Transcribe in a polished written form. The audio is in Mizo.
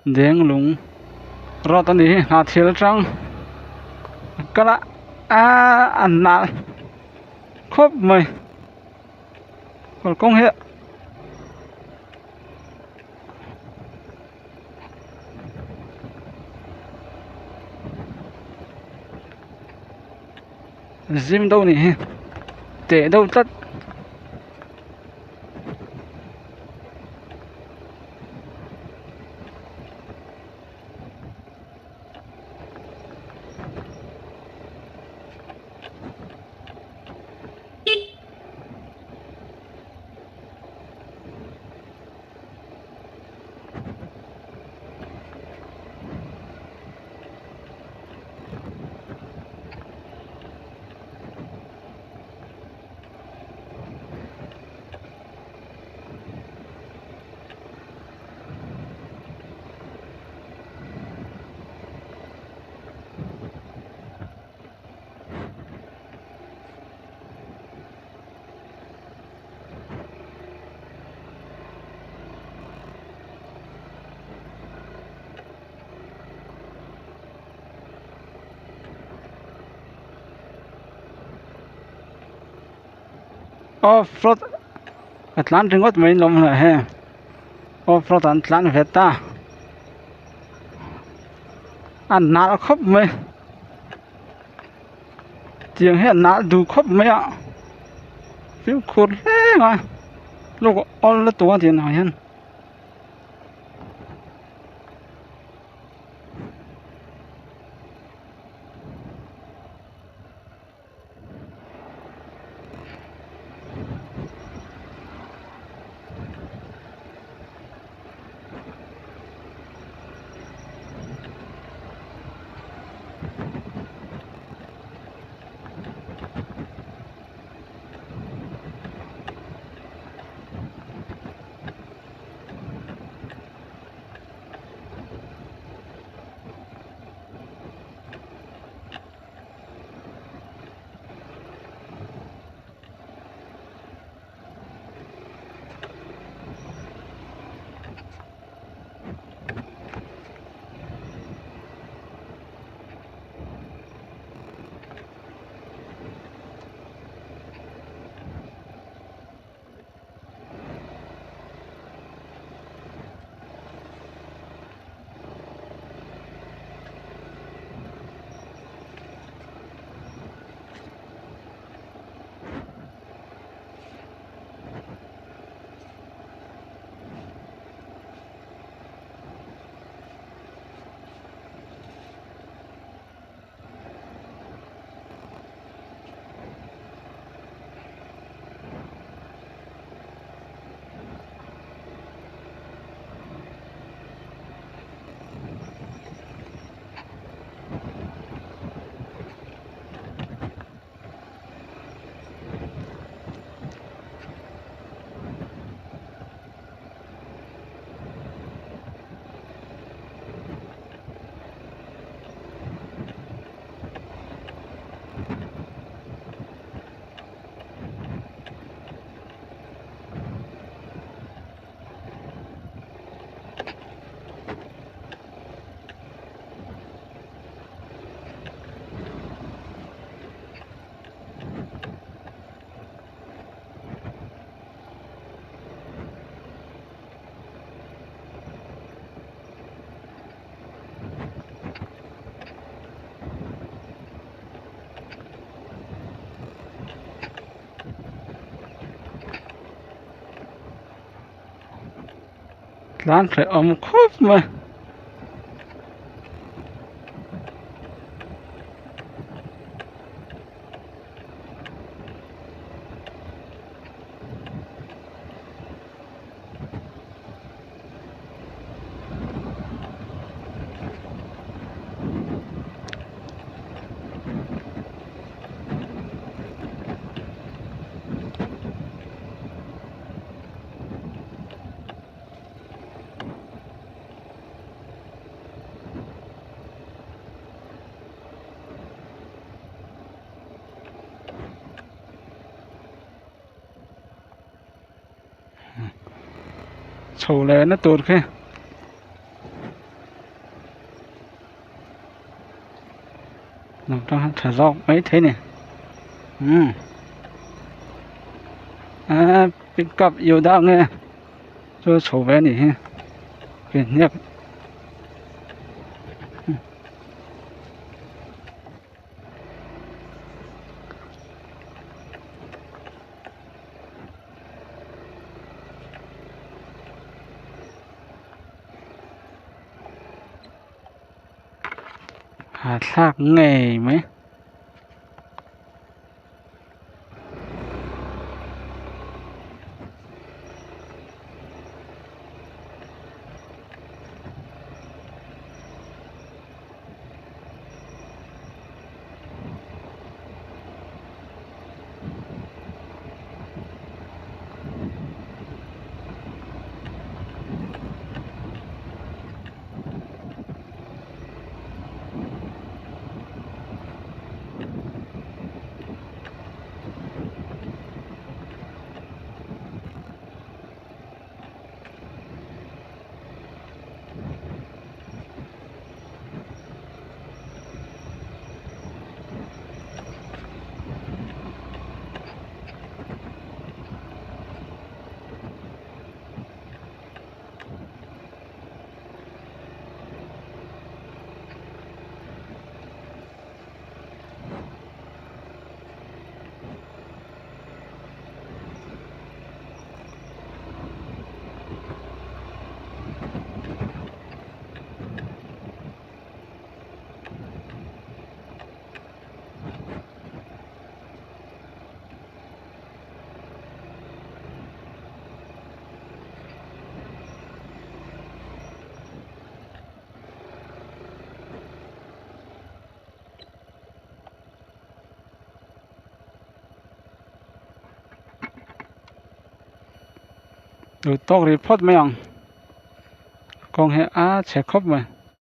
Denglung road a ni hi hna thil atang kal a aaa a nalh khawp mai kalkawng hi. Zim deuh a nih hi teh deuh tlat. Off road a tlan ringawt mai lawm hleh he off road an tlan ve ta a nalh khawp mai tiang hi a nalh duh khawp mai a fimkhur hle mai luk a awl lutuk a tiang ah hian. Tlan hrehawm khawp mai. Chho leh na tur khi. Lam tang hian tha zawk mai thei a ni umm eee pick up yoda nge chu chho ve a nih hi ke hniak. Hahthlak ngei mai. Duh tawk rih phawt mai ang kawng hi a chhe khawp mai.